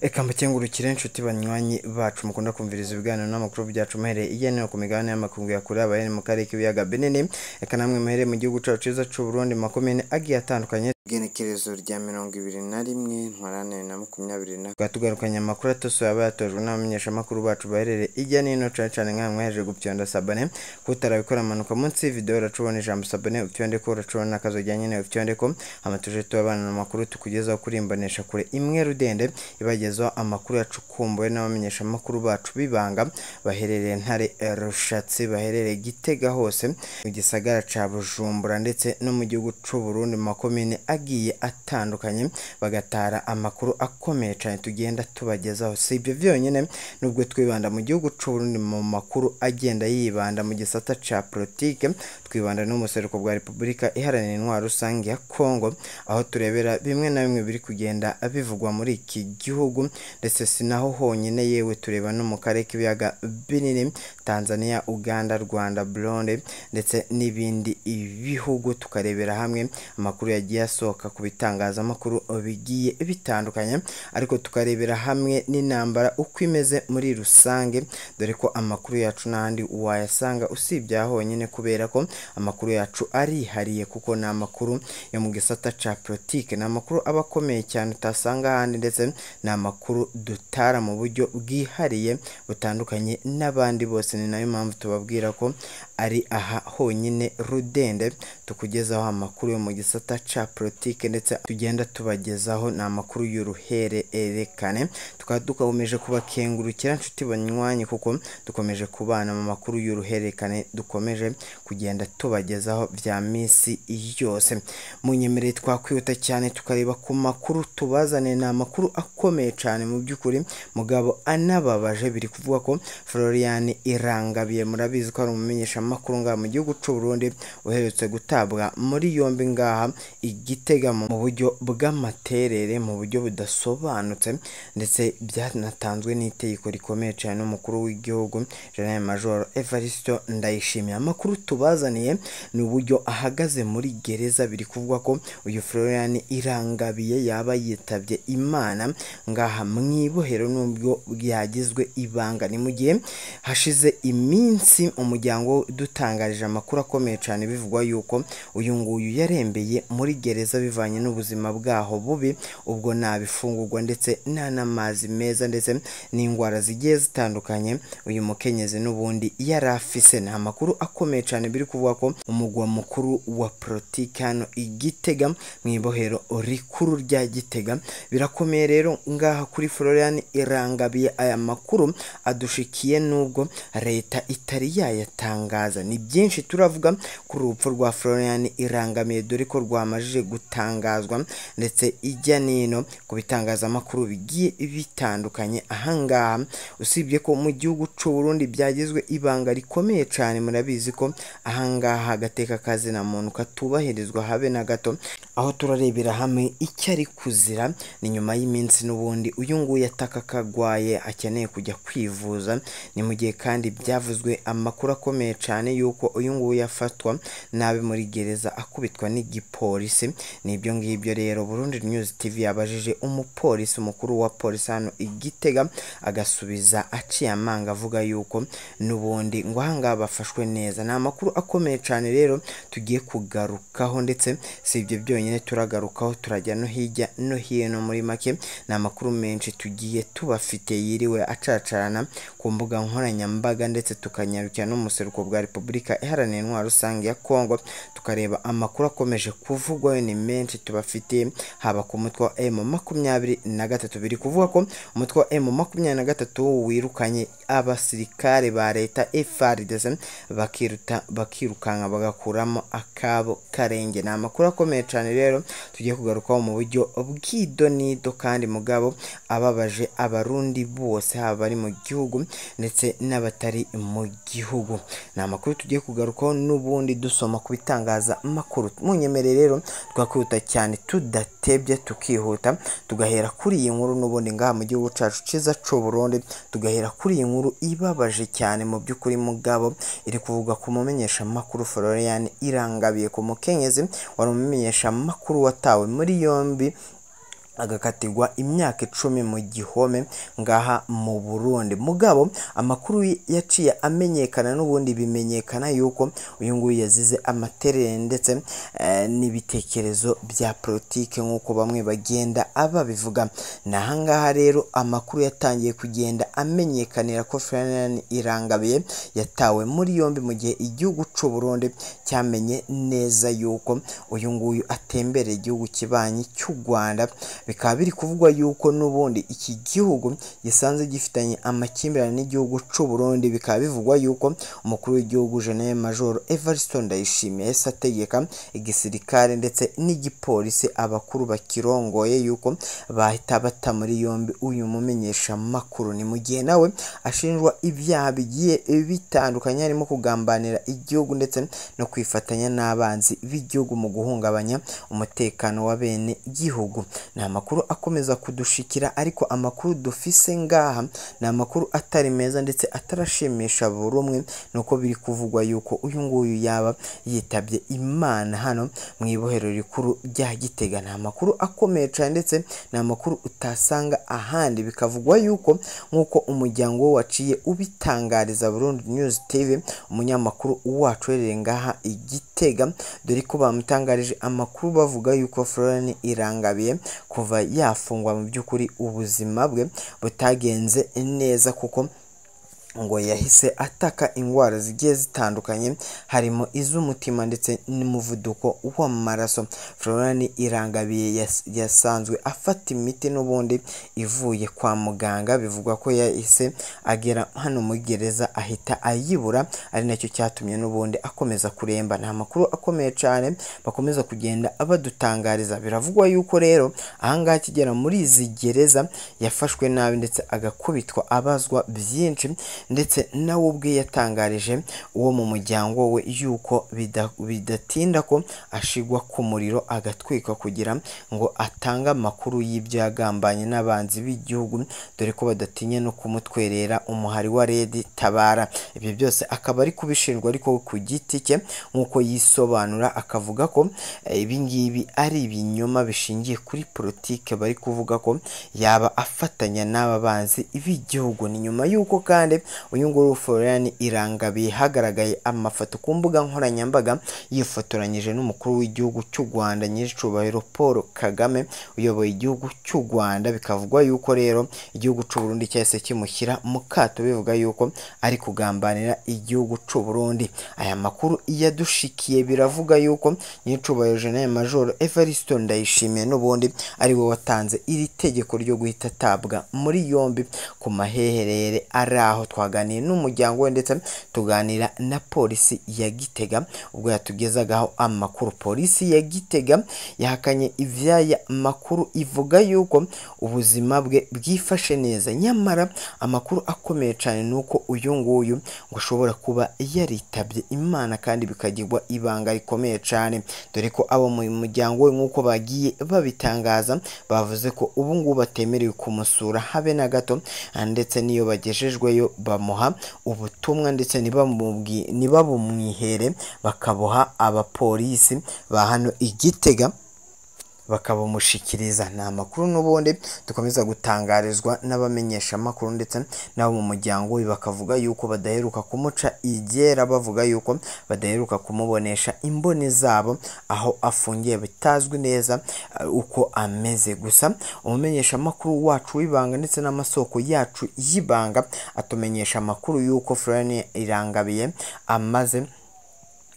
Eka mbakengurukire inshuti banywanyi bacu mukunda kumviriza ibiganiro n'amakuru byacu muhereye iya nino ku migabane y'amakungu ya kure abahereye mu karere k'ibiyaga binini, eka namwe muhereye mu gihugu cacu ciza c'u Burundi mu makomine agiye atandukanye. Igenekerezo rya 21 Ntwarante 2024 tukaba tugarukanye amakuru atosoye aba yatojwe n'abamenyeshamakuru bacu baherereye ijya n'ino, cane cane nkamwe mwahejeje gupyonda sabone. Kutarabikora amanuka munsi y'ivideo uracubona ijambo sabone, upyondeko, uracubona n'akazogera nyene upyondeko, hama tuje tubabana amakuru tukugezaho kuri imbonesha kure imwe rudende ibagezaho amakuru yacukumbuwe n'abamenyeshamakuru bacu b'ibanga baherereye Ntare Rushatsi, baherereye Gitega hose mu gisagara ca Bujumbura ndetse no mu gihugu c'u Burundi mu makomine agiye atandukanye, bagatara amakuru akomeye cane tugenda tubagezaho. Si ibyo vyonyene, nubwo twibanda mu gihugu c'u Burundi mu makuru agenda yibanda mu gisata ca politike, twibanda no mu buseruko bwa Repubulika Iharanira Intwaro Rusange ya Kongo, aho turebera bimwe na bimwe biri kugenda bivugwa muri iki gihugu, ndetse si naho honyine, yewe tureba no mu karere k'ibiyaga binini, Tanzania, Uganda, Rwanda, Burundi ndetse n'ibindi bihugu, tukarebera hamwe amakuru yagiye asohoka ku bitangazamakuru bigiye bitandukanye, ariko tukarebera hamwe n'intambara uko imeze muri rusange, dore ko amakuru yacu n'ahandi wayasanga usibye aha honyine, kubera ko amakuru yacu arihariye, kuko ni amakuru yo mu gisata ca politike, ni amakuru aba akomeye cyane utasanga ahandi, ndetse ni amakuru dutara mu buryo bwihariye butandukanye n'abandi bose. Ni nayo mpamvu tubabwira ko ari aha honyine rudende tukugezaho amakuru yo mu gisata ca politike, ndetse tugenda tubagezaho ni amakuru y'uruhererekane. Tukaba dukomeje kubakengurukira nshuti banywanyi, kuko dukomeje kubana mu makuru y'uruhererekane dukomeje kugenda tubagezaho vya misi yose. Munyemereye twakwihuta cyane tukareba ku makuru tubazane, ni amakuru akomeye cyane mu by'ukuri mugabo anababaje. Biri kuvuga ko Florian Irangabiye, murabizi ko ari umumenyeshamakuru ngaha mu gihugu c'u Burundi, uherutse gutabwa muri yombi ngaha i Gitega mu buryo bw'amaterere, mu buryo budasobanutse, ndetse byanatanzwe n'itegeko rikomeye cyane n'umukuru w'igihugu General Major Evariste Ndayishimiye. Amakuru tubazaniye ni uburyo ahagaze muri gereza. Biri kuvuga ko uyu Florian Irangabiye yaba yitabye Imana ngaha mw'ibohero, nubwo byagizwe ibanga. Ni mu gihe hashize iminsi umuryango dutangarije amakuru akomeye cyane bivugwa yuko uyu nguyu yarembeye muri gereza bivanye n'ubuzima bwaho bubi, ubwo nta bifungurwa ndetse nta n'amazi meza ndetse n'indwara zigiye zitandukanye uyu mukenyezi n'ubundi yari afise. Ni amakuru akomeye cyane biri kuvuga ko umugwa mukuru wa politike hano i Gitega mw'ibohero rikuru rya Gitega. Birakomeye rero ngaha kuri Florian Irangabiye, aya makuru adushikiye nubwo leta itari yayatangaza. Ni byinshi turavuga kuri urupfu rwa Florian Irangabiye, dore ko rwamajije gutangazwa ndetse ijya nino ku bitangazamakuru bigiye bitandukanye ahangaha, usibye ko mu gihugu c'u Burundi byagizwe ibanga rikomeye cyane. Murabizi ko ahangaha agateka kazina muntu katubahirizwa habe na gato, aho turarebera hamwe icyo ari kuzira. Ni nyuma y'iminsi n'ubundi uyu nguyu ataka kagwaye akeneye kujya kwivuza. Ni mu gihe kandi byavuzwe amakuru akomeye cyane yuko uyu nguyu yafatwa nabi muri gereza akubitwa n'igipolisi. Nibyo ngibyo rero Burundi News TV yabajije umupolisi mukuru wa polisi hano i Gitega, agasubiza aciye amanga avuga yuko n'ubundi ngo ahangaha bafashwe neza. Ni amakuru akomeye cyane rero tugiye kugarukaho, ndetse si ibyo byonyine turagarukaho, turajya no hirya no hino. Muri make ni amakuru menshi tugiye tubafite yiriwe acacarana ku mbuga nkoranyambaga, ndetse tukanyarukira no mu buseruko bwa Repubulika Iharanira Intwaro Rusange ya Kongo, tukareba amakuru akomeje kuvugwayo. Ni menshi tubafitiye, haba ku mutwe wa M23. Biri kuvuga ko umutwe wa M23 wirukanye abasirikare ba leta FARDC bakirukanka bagakuramo akabo karenge. Ni amakuru akomeye cyane rero tugiye kugarukaho mu buryo bw'idonido, kandi mugabo ababaje abarundi bose, haba bari mu gihugu ndetse n'abatari mu gihugu. Ni amakuru tugiye kugarukaho n'ubundi dusoma ku bitangazamakuru. Munyemerere rero twakwihuta cyane tudatebye, tukihuta tugahera kuri iyi nkuru n'ubundi ngaha mu gihugu cacu ciza c'u Burundi, tugahera kuri iyi nkuru ibabaje cyane mu by'ukuri mugabo iri kuvuga ku mumenyeshamakuru Florian Irangabiye, ku mukenyezi wari umumenyeshamakuru watawe muri yombi agakatirwa imyaka 10 mu gihome ngaha mu Burundi. Mugabo amakuru yaciye amenyekana n'ubundi bimenyekana yuko uyu nguyu yazize amaterere ndetse n'ibitekerezo bya politike nk'uko bamwe bagenda ababivuga. Nahangaha rero amakuru yatangiye kugenda amenyekanira ko Florian Irangabiye yatawe muri yombi mu gihe igihugu c'u Burundi cyamenye neza yuko uyu nguyu atembereye igihugu kibanyi cy'u Rwanda. Bikaba biri kuvugwa yuko n'ubundi iki gihugu gisanzwe gifitanye amakimbirane n'igihugu c'u Burundi. Bikaba bivugwa yuko umukuru w'igihugu General Major Evariste Ndayishimiye yahise ategeka igisirikare ndetse n'igipolisi abakuru bakirongoye yuko bahita bata muri yombi uyu mumenyesha makuru. Ni mu gihe nawe ashinjwa ibyaha bigiye bitandukanye harimo kugambanira igihugu ndetse no kwifatanya n'abanzi b'igihugu mu guhungabanya umutekano wa bene gihugu. Ni amakuru akomeza kudushikira, ariko amakuru dufise ngaha ni amakuru atari meza ndetse atarashimisha buri umwe, nuko biri kuvugwa yuko uyu nguyu yaba yitabye Imana hano mu ibohero rikuru rya Gitega. Ni amakuru akomeye cyane ndetse ni amakuru utasanga ahandi. Bikavugwa yuko nk'uko umuryango we waciye ubitangariza Burundi News TV, umunyamakuru wacu uherereye ngaha i Gitega, dore ko bamutangarije amakuru bavuga yuko Florian Irangabiye kuva yafungwa mu by'ukuri ubuzima bwe butagenze neza, kuko ngo yahise ataka indwara zigiye zitandukanye harimo iz'umutima ndetse n'umuvuduko w'amaraso. Florian Irangabiye yasanzwe afata imiti n'ubundi ivuye kwa muganga, bivugwa ko yahise agera hano muri gereza ahita ayibura, ari nacyo cyatumye n'ubundi akomeza kuremba. Ni amakuru akomeye cyane bakomeza kugenda badutangariza. Biravugwa yuko rero ahangaha akigera muri izi gereza yafashwe nabi ndetse agakubitwa abazwa byinshi, ndetse nawe ubwe yatangarije uwo mu muryango we yuko bidatinda ko ashigwa ku muriro agatwikwa kugira ngo atange amakuru y'ibyo yagambanye n'abanzi b'igihugu, dore ko badatinya no kumutwerera umuhari wa Red Tabara. Ibyo byose akaba ari kubishinjwa ariko ku giti cye nk'uko yisobanura, akavuga ko ibi ngibi ari ibinyoma bishingiye kuri politike bari kuvuga ko yaba afatanya n'aba banzi b'igihugu. Ni nyuma y'uko kandi uyu nguyu Florian Irangabiye hagaragaye amafoto ku mbuga nkoranyambaga yifotoranyije n'umukuru w'igihugu cy'u Rwanda Nyiricubahiro Paul Kagame uyoboye igihugu cy'u Rwanda. Bikavugwa yuko rero igihugu cy'u Burundi cyahise kimushyira mu kato, bivuga yuko ari kugambanira igihugu cy'u Burundi. Aya makuru yadushikiye biravuga yuko Nyiricubahiro General Major Evariste Ndayishimiye n'ubundi ari we watanze iri tegeko ryo guhita atabwa muri yombi ku maheherere ari aho. Twaganiriye n'umuryango we ndetse tuganira na polisi ya Gitega ubwo yatugezagaho amakuru. Polisi ya Gitega yahakanye ivyaya makuru ivuga yuko ubuzima bwe bwifashe neza, nyamara amakuru akomeye cyane nuko uyu nguyu ngo ashobora kuba yaritabye Imana kandi bikagirwa ibanga rikomeye cyane, dore ko abo mu muryango we nk'uko bagiye babitangaza bavuze ko ubu ngubu batemerewe kumusura habe na gato, ndetse n'iyo bagejejweyo bamuha ubutumwa ndetse ntibabumwihere bakabuha abapolisi ba hano i Gitega bakabumushikiriza. Ni amakuru n'ubundi dukomeza gutangarizwa n'abamenyesha amakuru ndetse n'abo mu muryango we, bakavuga yuko badaheruka kumuca igera, bavuga yuko badaheruka kumubonesha imboni zabo aho afungiye bitazwi neza uko ameze. Gusa umumenyesha amakuru wacu w'ibanga ndetse n'amasoko yacu y'ibanga atumenyesha amakuru yuko Florian Irangabiye amaze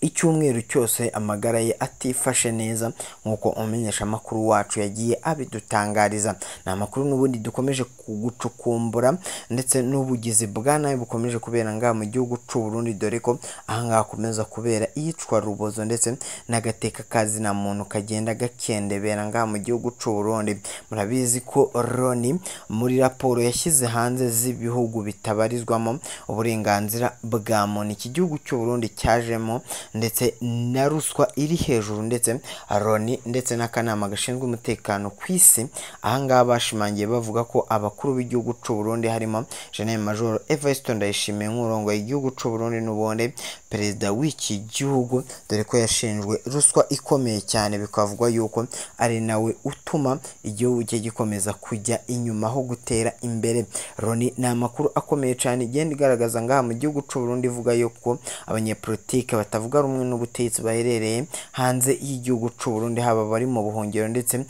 icyumweru cyose amagara ye atifashe neza nk'uko umumenyesha amakuru wacu yagiye abidutangariza. Ni amakuru n'ubundi dukomeje kugucukumbura ndetse n'ubugizi bwa nabi bukomeje kubera ngaha mu gihugu cy'u Burundi, dore ko ahangaha hakomeza kubera iyicwa rubozo ndetse n'agateka kazina muntu kagenda gakendebera ngaha mu gihugu cy'u Burundi. Murabizi ko Loni muri raporo yashyize hanze z'ibihugu bitabarizwamo uburenganzira bwa muntu, iki gihugu cy'u Burundi cyajemo ndetse na ruswa iri hejuru, ndetse Loni ndetse n'akanama gashinzwe umutekano ku isi ahangaha bashimangiye bavuga ko abakuru b'igihugu c'u Burundi harimo General Major Evariste Ndayishimiye nk'urongoye igihugu c'u Burundi n'ubundi perezida w'iki gihugu, dore ko yashinjwe ruswa ikomeye cyane, bikavugwa yuko ari nawe utuma igihugu cye gikomeza kujya inyuma aho gutera imbere. Loni ni amakuru akomeye cyane igenda igaragaza ngaha mu gihugu c'u Burundi, ivuga yuko abanyepolitike batavuga rumwe n'ubutegetsi baherereye hanze y'igihugu c'u Burundi, haba bari mu buhungiro ndetse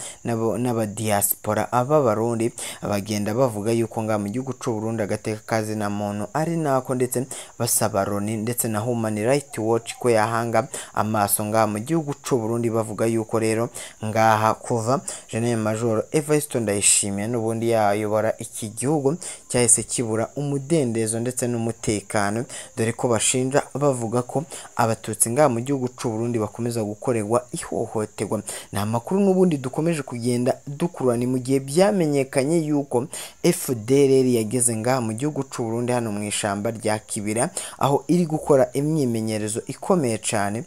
n'abadiaspora b'Abarundi, bagenda bavuga yuko ngaha mu gihugu c'u Burundi agateka kazina muntu ari nako, ndetse basaba Loni ndetse na Human Rights Watch ko yahanga amaso ngaha mu gihugu c'u Burundi, bavuga yuko rero ngaha kuva General Major Evariste Ndayishimiye n'ubundi yayobora iki gihugu cyahise kibura umudendezo ndetse n'umutekano, dore ko bashinja bavuga ko abatutsi ngaha mu gihugu c'u Burundi bakomeza gukorerwa ihohoterwa. Ni amakuru n'ubundi dukomeje kugenda dukurura, ni mu gihe byamenyekanye yuko FDLR yageze ngaha mu gihugu c'u Burundi hano mu ishamba rya Kibira, aho iri gukora imyimenyerezo ikomeye cyane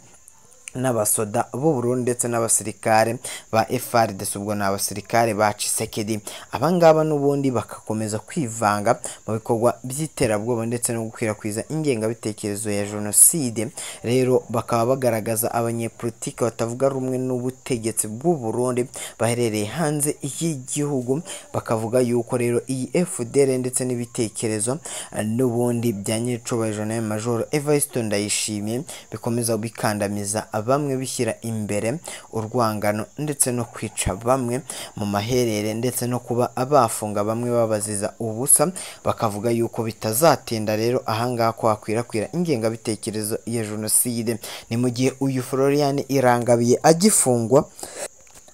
n'abasoda b'u Burundi ndetse n'abasirikare ba FARDC, ubwo ni abasirikare ba Tshisekedi. Abangaba n'ubundi bakakomeza kwivanga mu bikorwa by'iterabwoba ndetse no gukwirakwiza ingengabitekerezo ya jenoside. Rero bakaba bagaragaza abanyepolitike batavuga rumwe n'ubutegetsi bw'u Burundi baherereye hanze y'igihugu, bakavuga yuko rero iyi FDL ndetse n'ibitekerezo n'ubundi bya nyiricubahiro General Major Evariste Ndayishimiye bikomeza bikandamiza bamwe, bishyira imbere urwangano ndetse no kwica bamwe mu maherere ndetse no kuba abafunga bamwe babaziza ubusa, bakavuga yuko bitazatinda rero ahangaha ko hakwirakwira ingengabitekerezo ya jenoside. Ni mu gihe uyu Florian Irangabiye agifungwa,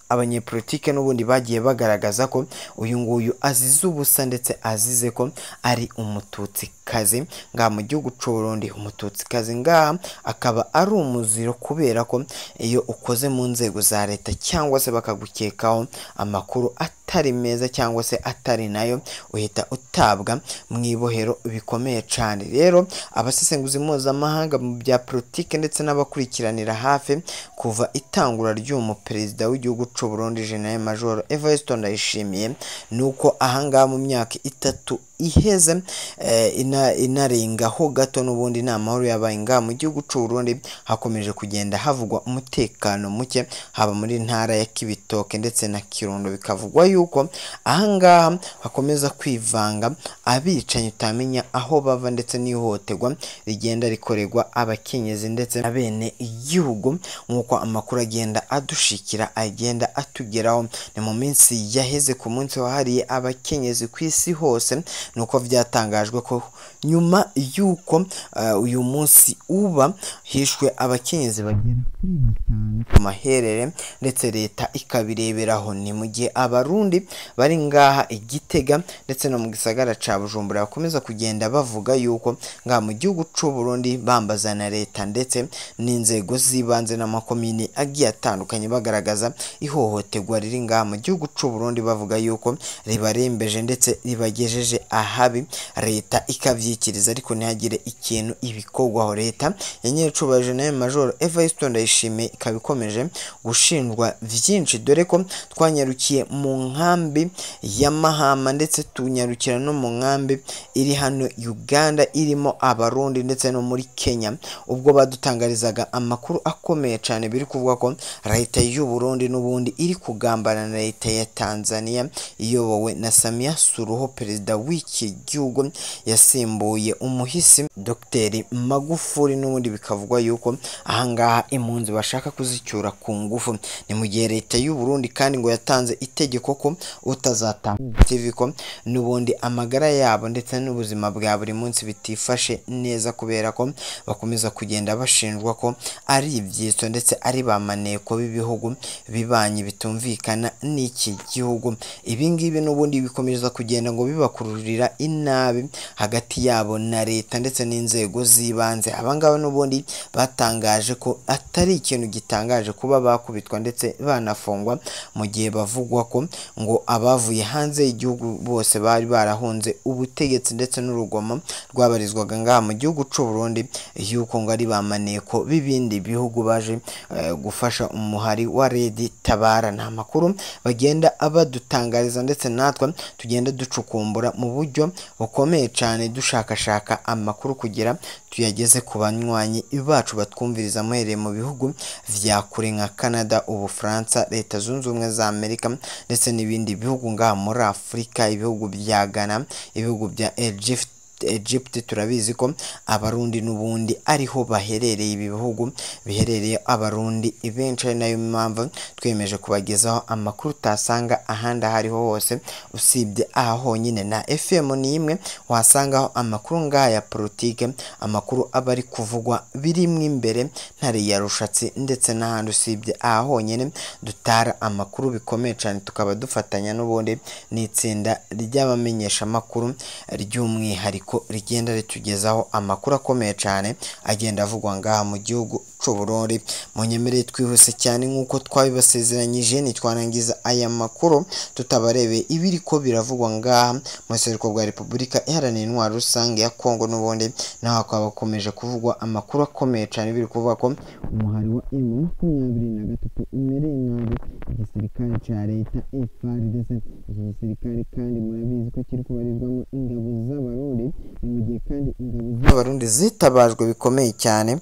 abanyepolitike n'ubundi bagiye bagaragaza ko uyu nguyu azize ubusa ndetse azize ko ari umututsikazi ngaha mu gihugu c'u Burundi. Umututsikazi ngaha akaba ari umuziro, kubera ko iyo ukoze mu nzego za leta cyangwa se bakagukekaho amakuru atari meza cyangwa se atari nayo, uhita utabwa mu ibohero bikomeye cyane. Rero abasesenguzi mpuzamahanga mu bya politike ndetse n'abakurikiranira hafi kuva itangura ry'uyu perezida w'igihugu c'u Burundi General Major Evariste Ndayishimiye, nuko ahangaha mu myaka 3 iheze inarengaho gato n'ubundi nta mahoro yabaye ngaha mu gihugu c'u Burundi, hakomeje kugenda havugwa umutekano muke haba muri ntara ya Kibitoke ndetse na Kirundo, bikavugwa yuko ahangaha hakomeza kwivanga abicanyi utamenya aho bava ndetse n'ihohoterwa rigenda rikorerwa abakenyezi ndetse na bene igihugu, nk'uko amakuru agenda adushikira agenda atugeraho. Ni mu minsi yaheze ku munsi wahariye abakenyezi ku isi hose, nuko byatangajwe ko nyuma y'uko uyu munsi uba hishwe abakenyezi bagera kuri 5 ku maherere, ndetse leta ikabireberaho. Ni mu gihe abarundi bari ngaha i Gitega ndetse no mu gisagara ca Bujumbura bakomeza kugenda bavuga yuko ngaha mu gihugu c'u Burundi bambaza na leta ndetse n'inzego z'ibanze n'amakomine agiye atandukanye, bagaragaza ihohoterwa riri ngaha mu gihugu c'u Burundi, bavuga yuko ribarembeje ndetse ribagejeje ahabi, leta ikabyikiriza ariko ntihagire ikintu ibikorwaho. Leta ya nyiricubahiro General Major Evariste Ndayishimiye ikaba ikomeje gushinjwa byinshi, dore ko twanyarukiye mu nkambi ya Mahama ndetse tunyarukira no mu nkambi iri hano Uganda irimo abarundi ndetse no muri Kenya, ubwo badutangarizaga amakuru akomeye cyane biri kuvuga ko leta y'u Burundi n'ubundi iri kugambana na leta ya Tanzania iyobowe na Samia Suluhu, perezida w'iki gihugu yasimbuye umuhisi Dr Magufuli, n'ubundi bikavugwa yuko ahangaha impunzi bashaka kuzicyura ku ngufu. Ni mu gihe leta y'u Burundi kandi ngo yatanze itegeko ko utazatanga TV ko n'ubundi amagara yabo ndetse n'ubuzima bwa buri munsi bitifashe neza, kubera ko bakomeza kugenda bashinjwa ko ari ibyitso ndetse ari ba maneko b'ibihugu bibanyi bitumvikana n'iki gihugu. Ibi ngibi n'ubundi bikomeza kugenda ngo bibakururira inabi hagati yabo. yabo na leta ndetse n'inzego z'ibanze. Abangaba n'ubundi batangaje ko atari ikintu gitangaje kuba bakubitwa ndetse banafungwa, mu gihe bavugwa ko ngo abavuye hanze y'igihugu bose bari barahunze ubutegetsi ndetse n'urugomo rwabarizwaga ngaha mu gihugu c'u Burundi, yuko ngo ari ba maneko b'ibindi bihugu baje gufasha umuhari wa Red Tabara. Nta makuru bagenda badutangariza ndetse natwe tugenda ducukumbura mu buryo bukomeye cyane, dushakashaka amakuru kugira tuyageze ku banywanyi bacu batwumviriza muhereye mu bihugu vya kure nka Canada, Ubufaransa, Leta Zunze Ubumwe za Amerika ndetse n'ibindi bihugu ngaha muri Afurika, ibihugu bya Ghana, ibihugu bya Egypt. Turabizi ko Abarundi n'ubundi ariho baherereye, ibi bihugu biherereye Abarundi benshi, ari nayo mpamvu twiyemeje kubagezaho amakuru utasanga ahandi aho ariho hose usibye aha honyine. Na FM ni imwe wasangaho amakuru ngaha ya politike, amakuru aba ari kuvugwa birimo imbere Ntare ya Rushatsi ndetse n'ahandi usibye aha honyine dutara amakuru bikomeye cyane, tukaba dufatanya n'ubundi n'itsinda ry'abamenyeshamakuru ry'umwihariko rigenda ritugezaho amakuru akomeye cyane agenda avugwa ngaha mu gihugu c'u Burundi. Munyemerere twihuse cyane nk'uko twabibasezeranyije, ntitwarangiza aya makuru tutabarebeye ibiriko biravugwa ngaha mu buseruko bwa Repubulika Iharanira Intwaro Rusange ya Kongo. N'ubundi naho hakaba hakomeje kuvugwa amakuru akomeye cyane, biri kuvuga ko umuhari wa M23 umereye nabi igisirikare ca leta FARDC. Iki gisirikare kandi murabizi ko kiri kubarizwamo ingabo z'Abarundi, ni mu gihe kandi ingabo z'Abarundi zitabajwe bikomeye cyane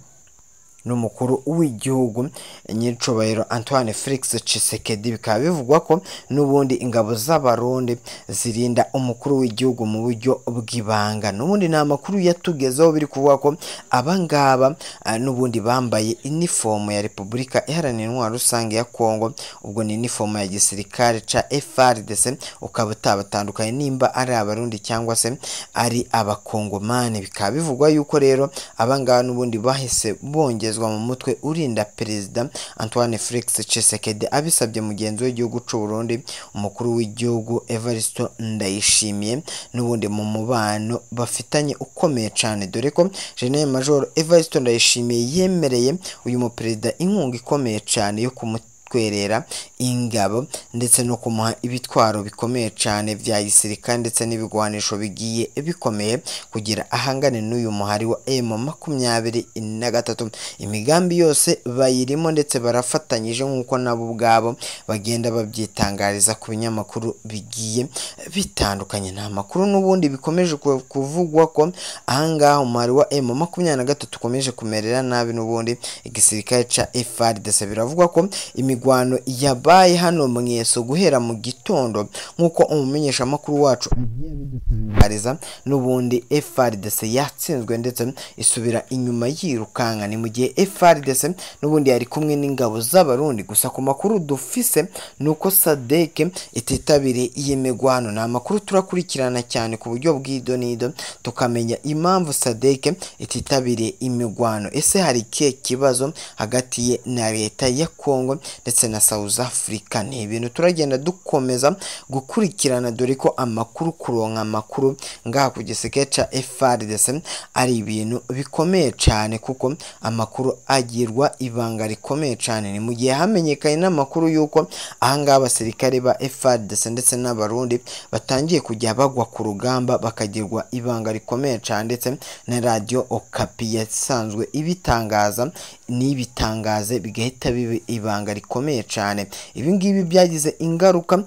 n'umukuru w'igihugu nyiricubahiro Antoine Felix Tshisekedi. Bikaba bivugwa ko n'ubundi ingabo z'Abarundi zirinda umukuru w'igihugu mu buryo bw'ibanga. N'ubundi ni amakuru yatugezeho biri kuvuga ko abangaba n'ubundi bambaye inifomo ya Repubulika Iharanira Intwaro Rusange ya Kongo, ubwo ni inifomo ya gisirikare ca FARDC, ukaba utabatandukanye nimba ari Abarundi cyangwa se ari Abakongomani. Bikaba bivugwa yuko rero abangaba n'ubundi bahise bongezwa mu mutwe urinda Perezida Antoine Felix Tshisekedi abisabye mugenzi w'igihugu c'u Burundi umukuru w'igihugu Evariste Ndayishimiye, n'ubundi mu mubano bafitanye ukomeye cyane, dore ko General Major Evariste Ndayishimiye yemereye uyu muperezida inkunga ikomeye cyane yo kumutwerera ingabo ndetse no kumuha ibitwaro bikomeye cyane vya gisirikare ndetse n'ibigwanisho bigiye bikomeye kugira ahangane n'uyu muhari wa M23. Imigambi yose bayirimo ndetse barafatanyije nk'uko nabo ubwabo bagenda babyitangariza ku binyamakuru bigiye bitandukanye. Nta makuru n'ubundi bikomeje kuvugwa ko ahangaha umuhari wa M23 ukomeje kumerera nabi n'ubundi igisirikare ca FARDC. Biravugwa ko imigwano yabaye hano Mweso guhera mu gitondo nk'uko umumenyeshamakuru wacu agiye abidutangariza, n'ubundi FARDC yatsinzwe ndetse isubira inyuma yirukanka. Ni mu gihe FARDC n'ubundi yari kumwe n'ingabo z'Abarundi, gusa ku makuru dufise nuko SADC ititabiriye iyi migwano. Ni amakuru turakurikirana cyane ku buryo bw'idonido tukamenya impamvu SADC ititabiriye imigwano. Ese hari ikihe kibazo hagati ye na leta ya Kongo ndetse na South Africa? Ni ibintu turagenda dukomeza gukurikirana, dore ko amakuru kuronka amakuru ngaha ku giseke ca FARDC ari ibintu bikomeye cyane, kuko amakuru agirwa ibanga rikomeye cyane. Ni mu gihe hamenyekanye n'amakuru yuko ahangaha abasirikare ba FARDC ndetse n'Abarundi batangiye kujya bagwa ku rugamba bakagirwa ibanga rikomeye cyane, ndetse na Radio Okapi yasanzwe ibitangaza n'ibitangaze bigahita biba ibanga rikomeye cyane. Ibi ngibi byagize ingaruka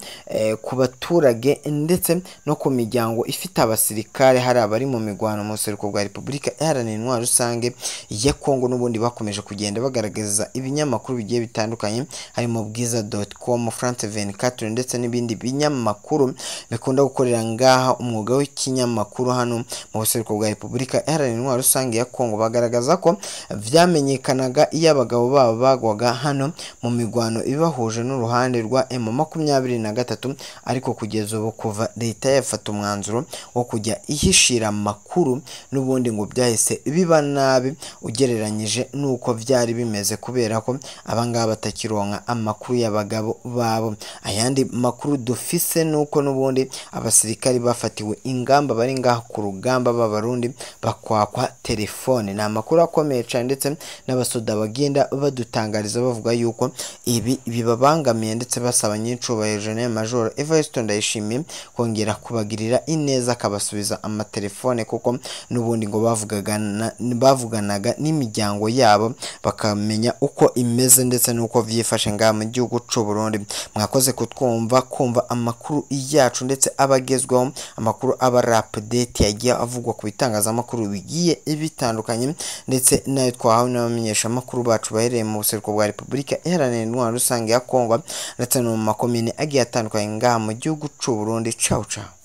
ku baturage ndetse no ku miryango ifite abasirikare, hari abari mu migwano mu buseruko bwa Repubulika Iharanira Intwaro Rusange ya Kongo. N'ubundi bakomeje kugenda bagaragaza ibinyamakuru bigiye bitandukanye harimo Bwiza.com, France 24 ndetse n'ibindi binyamakuru bikunda gukorera ngaha umwuga w'ikinyamakuru hano mu buseruko bwa Repubulika Iharanira Intwaro Rusange ya Kongo. Bagaragaza ko vyamenyekanaga iyo abagabo babo bagwaga hano mu migwano ibahuje n'uruhande rwa M23. 23, ariko kugeza ubu kuva leta yafata umwanzuro wo kujya ihishira amakuru n'ubundi ngo byahise biba nabi ugereranyije n'uko byari bimeze, kubera ko abangaba batakironka amakuru y'abagabo babo. Ayandi makuru dufise nuko n'ubundi abasirikari bafatiwe ingamba bari ngaho ku rugamba b'Abarundi bakwakwa telefone. Ni amakuru akomeye cyane, ndetse n'abasoda bagenda badutangariza bavuga yuko ibi bibabangamiye, ndetse basaba nyiricubahiro General Major Evariste Ndayishimiye kongera kubagirira ineza akabasubiza amatelefone, kuko n'ubundi ngo bavuganaga n'imiryango yabo bakamenya uko imeze ndetse n'uko vyifashe ngaha mu gihugu c'u Burundi. Mwakoze kutwumva, kumva amakuru yacu ndetse abagezweho, amakuru aba update yagiye avugwa ku bitangazamakuru bigiye bitandukanye, ndetse nayo twahawe n'abamenyeshamakuru bacu bahereye mu buseruko bwa Repubulika Iharanira Intwaro Rusange ya Kongo ndetse no mu makomine agiye atandukanye ngaha mu gihugu c'u Burundi. Ciao ciao.